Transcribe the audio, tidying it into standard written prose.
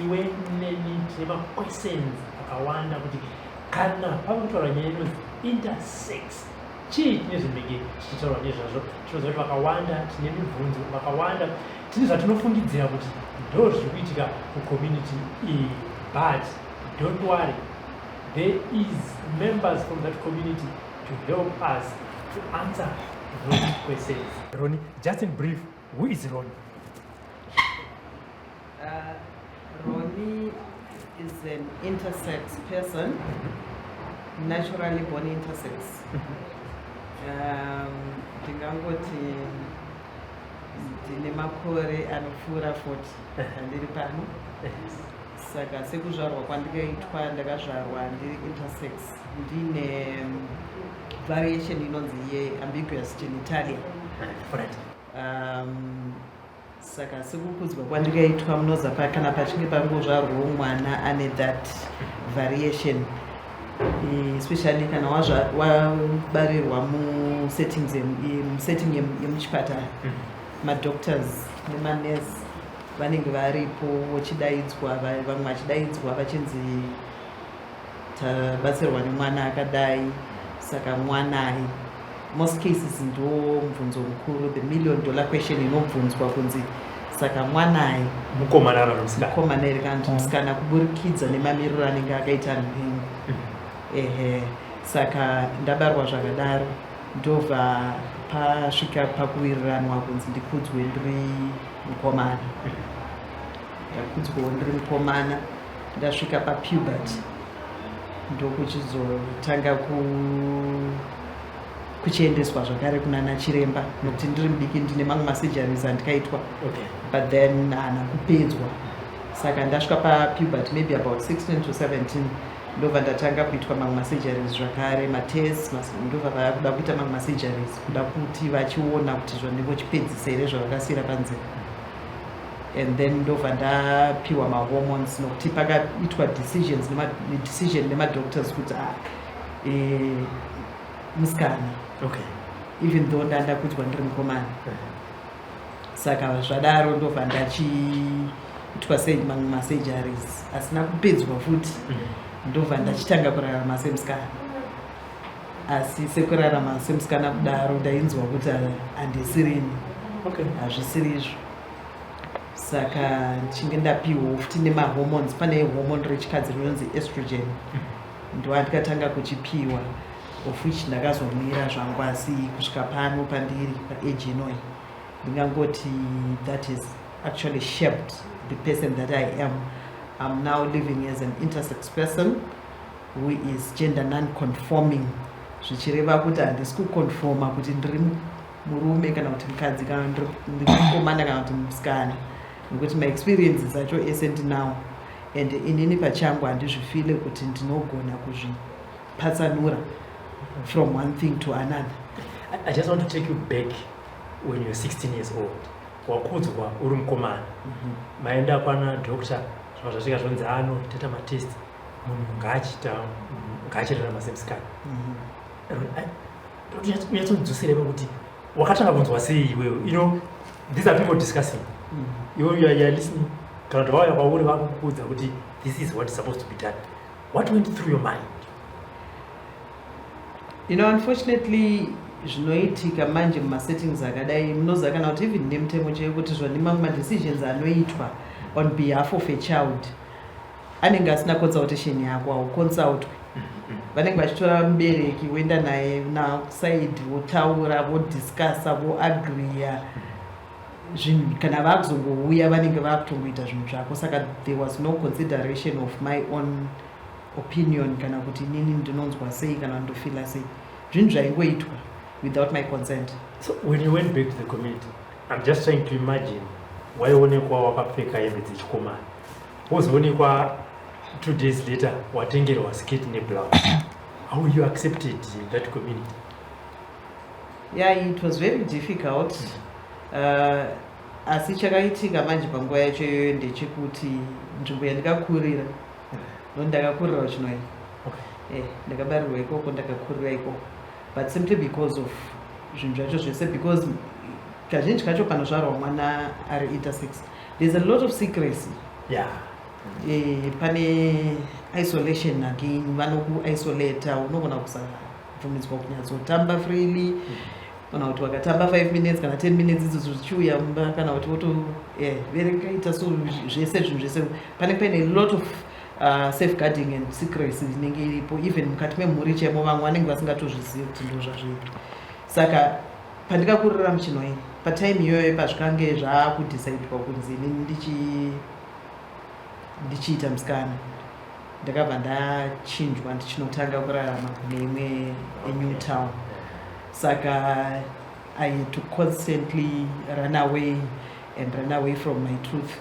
Iwe neni tine maquestions akawanda kuti kana pava kutaura nyaya inonzi intersex, chii chine zvinenge chichitaurwa nezvazvo? Tinoziva kuti vakawanda tine mibvunzo, vakawanda tine zvatinofungidzira kuti ndo zviri kuitika kucommunity iyi, but don't worry, there is members from that community to help us to answer those questions. Ronnie, just in brief, who is Ronnie? Ronnie is an intersex person, naturally born intersex. Ndingangoti ndine makore anopfuura 40 andiri pano. Saka sekuzvarwa kwandikaitwa, ndakazvarwa ndiri intersex, ndine variation inonzi yeambiguous genitalia. Saka sekukudzwa kwandikaitwa, munoziva kana pachinge pangozvarwawo mwana ane that variation, especially kana wabarirwa musetting yemuchipatara, madoctors nemanurse vanenge varipo vochidaidzwa, vamwe vachidaidzwa vachinzi tabatsirwa nemwana akadai, saka mwanai? Most cases ndo mubvunzo mukuru, the million dollar question inobvunzwa kunzi, saka mwanai? Mukomana kana musikana? Mukomana here kana kuti musikana, kuburikidza nemamiriro anenge akaita nhengo. Ehe, saka ndabarwa zvakadaro, ndobva pasvika pakuwiriranwa kunzi ndikudzwe ndiri mukomana. Ndakudzwawo ndiri mukomana, ndasvika papuberty, ndokuchizotanga kuchiendeswa zvakare kunana chiremba, nokuti ndiri mudiki ndine mamwe masurgeries andikaitwa, but then haana kupedzwa. Saka ndasvika papuberty, maybe about 16 to 17, ndobva ndatanga kuitwa mamwe masurgeries zvakare, matests, ndobva vakuda kuita mamwe masurgeries kuda kuti vachiona kuti zvandingochipedzisa here zvavakasiyira panzira. And then ndobva ndapiwa mahormones, nokuti pakaitwa decisions decision nemadoctors kuti, ah, musikana, even though ndandakudzwa ndiri mukomana. Saka zvadaro, ndobva ndachiitwa sei mamwe masurgeries asina kupedzwa futi, ndobva ndachitanga kurarama semusikana. Asi sekurarama semusikana kudaro, ndainzwa kuti handisirini, hazvisiri izvo. Saka ndichinge ndapiwawo futi nemahormones, pane hormone rechikadzi rinonzi estrogen, ndo andikatanga kuchipiwa, of which ndakazomira zvangu. Asi kusvika pano pandiri paage inoyi, ndingangoti that is actually shaped the person that I am. I'm now living as an intersex person who is gender non-conforming, zvichireva kuti handisi kuconforma kuti ndiri murume kana kuti mukadzi, kana ndiri mukomana kana kuti musikana, nekuti maexperiences acho ese ndinawo, and inini pachangu handizvifeele kuti ndinogona kuzvipatsanura from one thing to another. I just want to take you back when you're 16 years old. Wakudzwa uri mukomana. Maenda kwana doctor, zvava zvasvika zvonzi ano taita matest, munhu ngaachiita, ngaachirarama semusikana. Unyatsodzosera kuti wakatanga kunzwa sei iwewe? These are people discussing. Iwe you are listening. Kana kuti vauya kwauri vakukuudza kuti this is what is supposed to be done. What went through your mind? Unfortunately, zvinoitika manje mumasettings akadai, munoziva kana kuti even nemutemo chaiyo kuti zvoni mamwe madecisions anoitwa on behalf of a child anenge asina consultation yako, hauconsultwi. Vanenge vachitora mubereki, voenda naye naside, votaura, vodiscussa, voagreea zvinhu. Kana vakuzongouya, vanenge vakutongoita zvinhu zvako. Saka there was no consideration of my own opinion, kana kuti inini ndinonzwa sei kana ndofeela sei. Zvinhu zvaingoitwa without my consent. So when you went back to the community, I'm just trying to imagine, waionekwa wakapfeka hembe dzechikomana, wozoonekwa 2 days later watengerwa skirt neblouse. How were you accepted in that community? Yeah, it was very difficult. Asi chakaitika manje panguva yacho iyoyo ndechekuti nzvimbo yandikakurira, no, ndakakurira kuChinhoyi. Ndakabarirwa ikoko, ndakakurira ikoko, but simply because of zvinhu zvacho zvese, because kazhinji kacho panozvarwa mwana ari intersex, there's a lot of secrecy. Pane isolation again, vanokuisolata. Unogona kusabvumidzwa kunyatsotamba freely, kana kuti wakatamba 5 minutes kana 10 minutes idzodzo, zvichiuya mumba, kana kuti woto verengaita. So zvese, zvinhu zvese, pane paine lot of safeguarding and secrecy inenge iripo. Even mukati memhuri chaimo, vamwe vanenge vasingatozvizivi kuti ndo zvazviri. Saka pandikakurira muChinhoyi, patime iyoyo pazvikange zvaakudecidwa kunzi inini ndichiita musikana, ndakabva ndachinjwa ndichinotanga kurarama kune imwe new town. Saka I had to constantly run away and run away from my truth.